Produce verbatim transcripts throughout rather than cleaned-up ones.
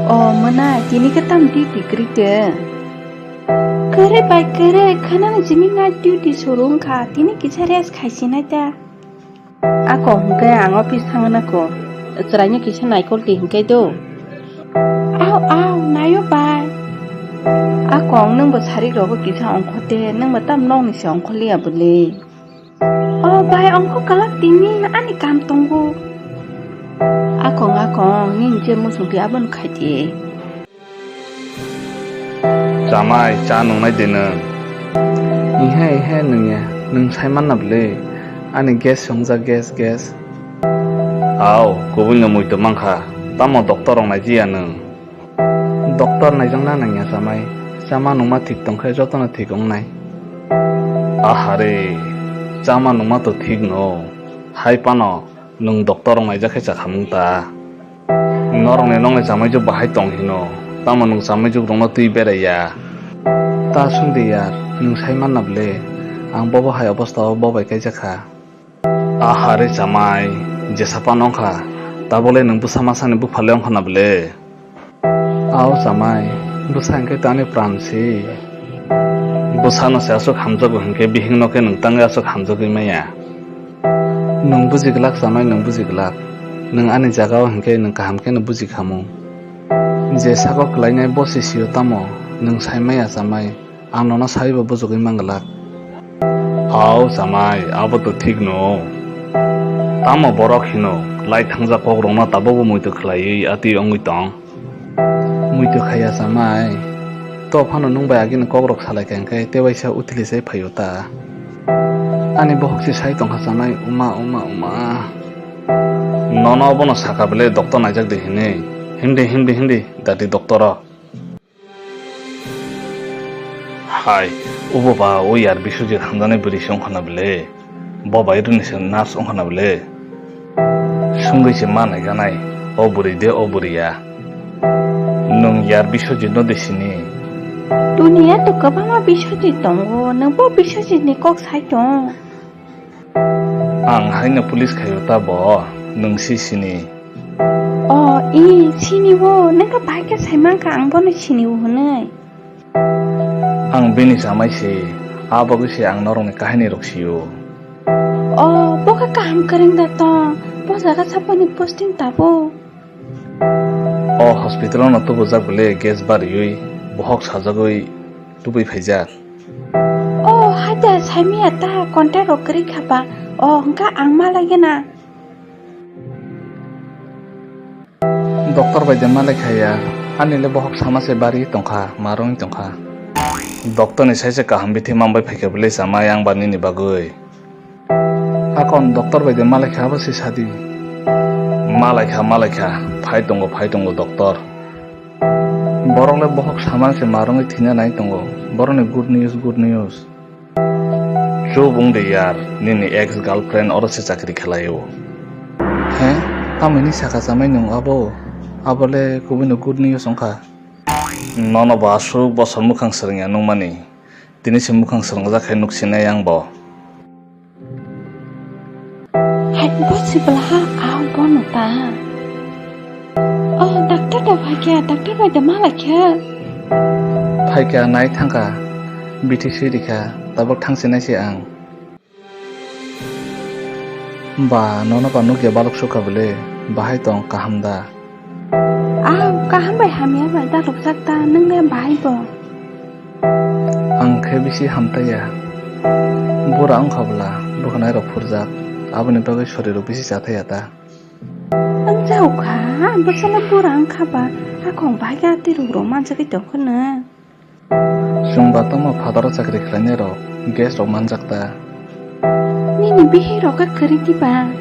O mwnai, tini khe tamo duty kwrwi de? Kwrwi bai kwrwi, khwnani simi night duty suru wngkha, tini kisa rest khaisinai ta. Ako hwnkhe ang office thangna ko, chwraino kisa naikol di hwnkhe do. Au, au, naio bai. Ako ang nwngbo sarik rogo kisa ongkho de, nwngbo tam nokni se ongkho liya bwle. O bai, ongkho kwlak tini ani kam tongo. Akong, akong, nini je muchungdi abono khaidi. Chamai, cha nungnai de nwng? Ihe, ihe, nungya. Nwng sai manna bwle. Ani gas se wngjak, gas, gas. Au, kubui no muitu mankha. Tamo doctor rok naijiya nwng? Doctor naijakna nangya chamai. Chama nungma thik tongkhe jotono thik wngnai. Ahare, chama nungma to thik no. Hai pano, nwng doctor rok naijak khe chakhamung ta. Norokni nokni chamai jwk bahai tong hino. Tamo nwng chamai jwk rokno twi berai ya? Ta sung de yar, nwng sai manna bwle. Ang bobo hai obostha o bo bai kaijak kha. Ahare chamai, jesa pano wngkha, tabole nwng bwsa masani bupha le wngkha na bwle? Ao chamai, bwsa hwnkhe tani pran se. Bwsano se aswk hamjago hwnkhe bihikno khe nwng tangwi aswk hamjagwi maya. Nwng buji glak chamai, nwng buji glak. Nwng ani jagao hwnkhe nwng kaham kheno buji khamu. Je sago kwlainai bo se sio tamo, nwng sai maya chamai. Ang nono saibo bujugwi manglak. Ao chamai, abo to thik no. Tamo borok hino, lai thangjak kokrokno tabukbo muitu khlaiwi atwi wngwi tong. Muitu khaiya chamai. To phano nwng bai agini kokrok salai kha hwnkhe tei waisa utili sai phaio ta. Ani bohok se sai tongkha chamai, uma, uma, uma. Nono abono sakha bwle doctor naijak di hinwi. Himdi, himdi, himdi, dadi doctor o. Hai, obo ba o yar Biswajit hamjaknai bwrwi se wngkha na bwle? Bo bai rwni se nurse wngkha na bwle? Sungwi se ma naiganai, o bwrwi de o bwrwi ya. Nwng yar Biswajit no de sini? Duniya to kwbangma Biswajit tongo, nwng bo Biswajit ni kok sai tong? Ang haino police khaio ta bo, nwng si sini? O, i, sini bo, nwng khe bai khe sai mankha ang bono sini o hwnwi. Ang bini chamai se, a bagwi se ang norokni kahini rok sio. O, bo khe kaham kwrwng da tong, bo jaga saboni posting tabuk. O hospital-o no tubujak bwle gas bariwi bohok sajagwi tubui phaijak. O haida saimaya ta contact rok kwrwi kha ba. O hwnkha ang malai gana. Doctor bai de malai kha ya. Ani le bohok sama se bari tongkha, marwng tongkha. Doctor ni sai se kaham bithi mambai phaikha bwle chamai ang ba nini bagwi. Akon doctor bai de malaikha abo se sadi. Malaikha, malaikha, phai tongo, phai tongo doctor. Borok le bohok saman se marwngwi thwina nai tongo. Borokni good news, good news. Chubung de yar, nini ex girlfriend oro se chakri khlaio. He? Tamoni saka chamai nwng abo? Abo le kubui no good news wngkha. Nono bo aswk bosor mukhang swrwngya nukmani. Tini se mukhang swrwngjak khe nuksinai ang bo. Hai, bo sibla ha, ah, bono ta. Oh, doctor da phaikha, doctor bai da malaikha. Phaikha, nai thangkha, bithi sui rikha, tabuk thangsinai se ang. Ba, nono ba nukya balok sukha bwle, bahai tong kaham da? Ah, kaham bai hamya bai dalokjak ta, nwng le bahai bo? Ang khe bisi hamtaiya. Bura wngkha bwla, bwkhwnai rok phurjak, aboni bagwi sori rok bisi chathaiya ta? Wng jao kha, bwsala bura wngkha ba, hakhong bahai khe atwi rok rok manjagwi tongkha nw. Chwng ba tamo phataro chakri khlainai rok, gas rok manjak ta? Nini bihik rok khe kwrwi diba?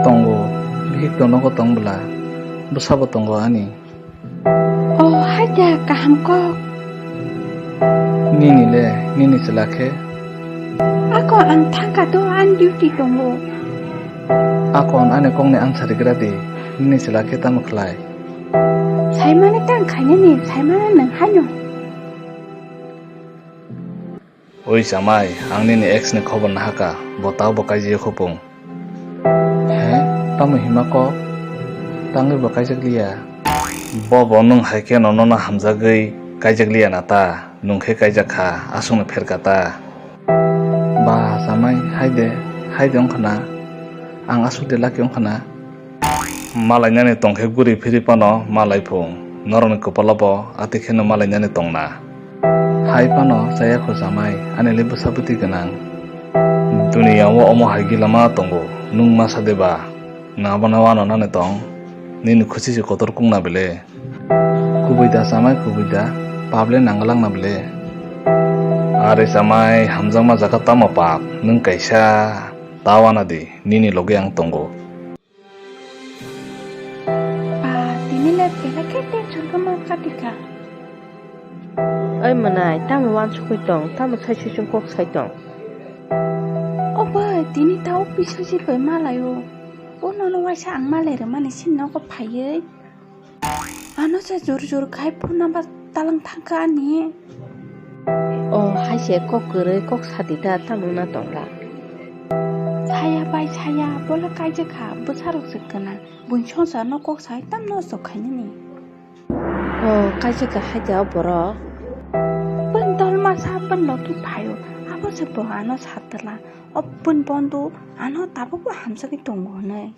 Tongo, bihik to nogo tong bwla, bwsa bo tongo ani. Oh, haida kaham kok. Nini le, nini chwla khe? Ako ang thangkha to, ang duty tongo. Ako ani kokni answer rigra di, nini chwla khe tamo khlai? Saimani tang khainani, saimani nwng haino. Oi chamai, ang nini ex ni khobor nahaka, bo tao bo kaijak khopung. He, tamo hima kok? Tangwi bo kaijak liya. Bobo nwng hai khe nono no hamjagwi kaijak liya na ta, nwng khe kaijak kha, aswkno pher ka ta. Ba chamai, hai de, hai de wngkha na, ang aswk de lucky wngkha na. Malainani tong khe guri phiri phano malai phung, norokni kwpalo bo atwi kheno malainani tong na. Hai phano chaya kho chamai, ani le bwsa bwtwi gwnang. Duniya o omo hai gila ma tongo, nwng ma sa de ba? Nwng abono wano nani tong? Nini khusi se kotor kung na bele? Kubui da chamai, kubui da, pap le nangwlak na bele? Are chamai, hamjakma jaga tamo pap, nwng kaisa ta wana di, nini loge ang tongo. Ba, tini le belai khe tension khe ma kati kha. Oi mwnai, tamo wansugwi tong, tamo sai sui chwng kok sai tong? O bai, tini ta o Biswajit bai malai o. O nono waisa ang malai rwmani sini nogo phaiwi. Ano se jur jur khai phone number talang thangkha ani. O hai se kok kwrwi kok sadi da tamo wngna tongla. Saya bai saya, bola kaijak kha, bwsarok se gwnang. Buini songsarno kok sai tamno sok khainani. O kaijak kha hai da o borok. Bun dol masa bun loki phaio, abo se bo ano satwla. O bun bondo ano tabukbo hamjagwi tongo hwnwi.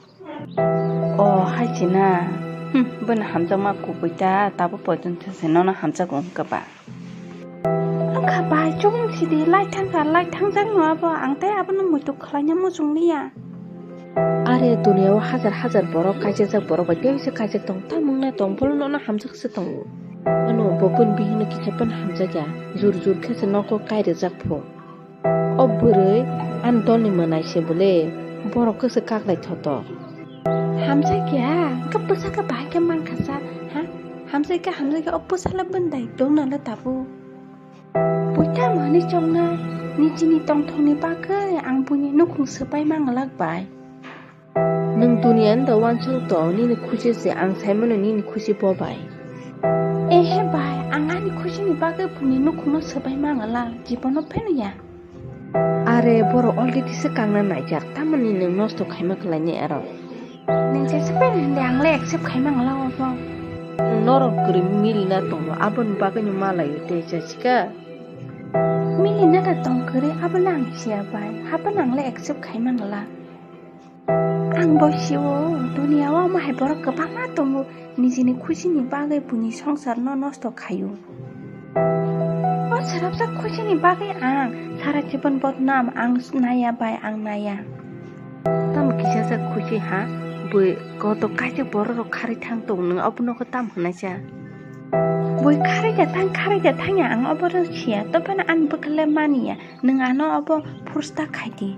O hai se na. Hmm, bun hamjakma kubui ta, tabuk poito se nono hamjago wngkha ba. Wngkha bai, chubung sidi, lai thangkha, lai thangjak no abo, ang tei abono muitu khlaina muchung liya. Are duniya o hajar hajar borok kaijak borok bai tei se kaijak tong, tamo wngna tong, bolo nono hamjak se tongo. Ano bo bun bihikno kisa phano hamjak ya, jur jur khe se nogo kai rwjak phu. O bwrwi ani dolni mwnai se bwle, borok khe se kaklai thoto. Hamjak ya, hwnkhe bwsa khe bahai khe mankha sa, ha? Hamjak khe, hamjak khe, o bwsa le bwndai, dongna le tabuk. Bui tamo hinwi choknai, nijini tongthokni bagwi ang buini nukhung swbai manglak bai. Nwng duniani da uansuk tong, nini khusi se ang saimano nini khusi bo bai. Ehe bai, ang ani khusini bagwi buini nukhungno swbai mangala, jibono pheno ya. Are borok already se kangna naijak, tamoni nwng nosto khaima khlainai aro. Nwng jesa pheno hindi ang le accept khaima ngala obo. Norok kwrwi milina tongo, aboni bagwino malaio tei jachika. Milina da tong kwrwi, abono ang siya bai, haphano ang le accept khaima ngala. Ang bo sio, duniya o omo hai borok kwbangma tongo, nijini khusini bagwi buini songsarno nosto khaio. O swrapsa khusini bagwi ang sara jibon bodnam, ang naya bai ang naya. Tamo kisa jak khusi ha, bui koto kaisa borok rok kharwi thang tong, nwng abono khe tam hwnai cha? Bui kharwi ja thang, kharwi ja thang ya, ang obo rw siya, to phano ani bwkha le mani ya, nwng ano obo force ta khai di.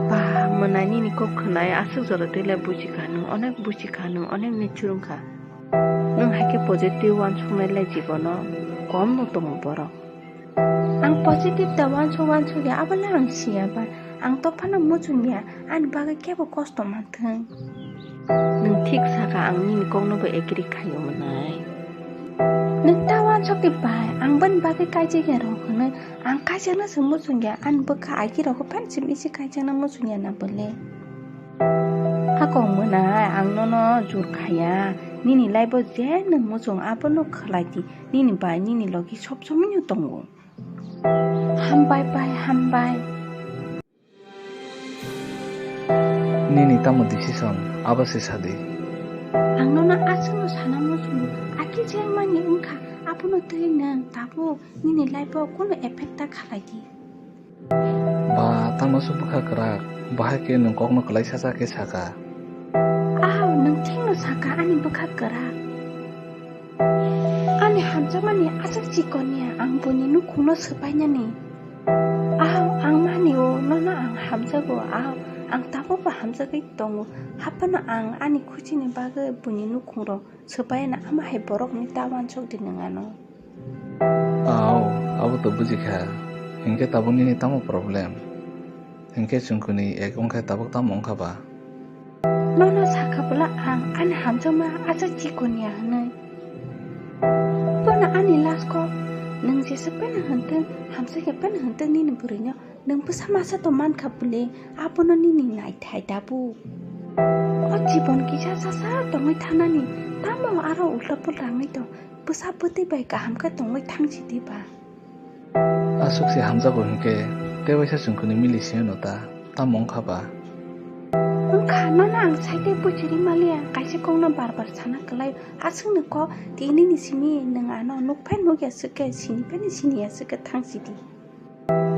Ba, mwnai nini kok khwnai aswk jora twi le buji kha, nwng onek buji kha, nwng onek ni churung kha. Nwng hai khe positive uansuknai le jibono kom no tongo borok. Ang positive da uansuk uansuk ya, abono ang siya ba. Ang to phano muchung ya, ani bagwi kebo kosto man thung. Nwng thik sakha, ang nini kokno bo agree khaio mwnai. Nwng ta uansuk di bai, ang boni bagwi kaijak ya rok hwnwi, ang kaijakno se muchung ya, ani bwkha aiki rokho phan sim isi kaijakno muchung ya na bole. Ako mwnai, ang nono jur khaya, nini life o je nwng muchung abono khlai di, nini bai nini logi sob somoi no tongo. Hambai bai, hambai. Nini tamo decision, abo se sadi. Ang nono aswkno sana muchungo, aki je mani wngkha, abono twi nwng tabuk nini life o kunu effect ta khalai di. Ba, tamo se bwkha kwrak, bahai khe nwng kokno kwlai sacha khe sakha. Aw, nwng thikno sakha ani bwkha kwrak. Ani hamjakmani aswk chikon ya ang buini nukhungno swpainani. Aw, ang mani o, nono ang hamjago, aw, ang tabukbo hamjagwi tongo. Haphano ang ani khuchini bagwi buini nukhungrok swpaina, ama hai borokni ta uansuk di nwng ano. Aw, abo to bujikha. Hinkhe tabuk nini tamo problem? Hinkhe chwng kwnwi ek wngkhe tabuk tamo wngkha ba? Nono sakha bwla ang ani hamjakma aswk chikon ya hwnwi. Bono ani last kok, nwng jesa phano hwntwng, hamjakya phano hwntwng nini bwrwino, nwng bwsa masa to mankha bwle, abono nini naithai tabuk. O jibon kisa sasa tongwi thanani, Tamo aro ulta pulta wngwi tong? Bwsa bwtwi bai kaham khe tongwi thang sidi ba. Aswk se hamjago hinkhe tei waisa chwngkuni mili sino ta, tamo wngkha ba? Wngkha, nono ang sai tei buchiri maliya, kaisa kokno bar bar sana kwlai. Aswkno kok tinini simi nwng ano nukphai nukya swkhe, siniphai ni siniya swkhe thang sidi.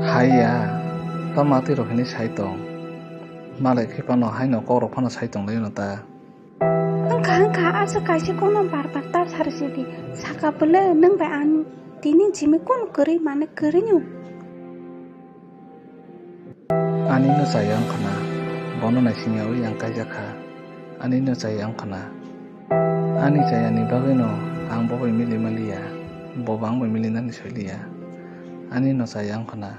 Hai ya, tamo atwi rok hinwi sai tong? Malai khe phano haino kok rok phano sai tong lai no ta. Wngkha, wngkha, aswk kaisa kokno bar bar ta sar sidi. Saka bwle nwng bai ang tini simi kunu kwrwi mane kwrwi no. Ani no chaya wngkha na, bono naisingya wi ang kaijak kha. Ani no chaya wngkha na. Ani chaya ni bagwi no ang bo bai mili maliya, bo bo ang bai mili nani soiliya. Ani no chaya wngkha na.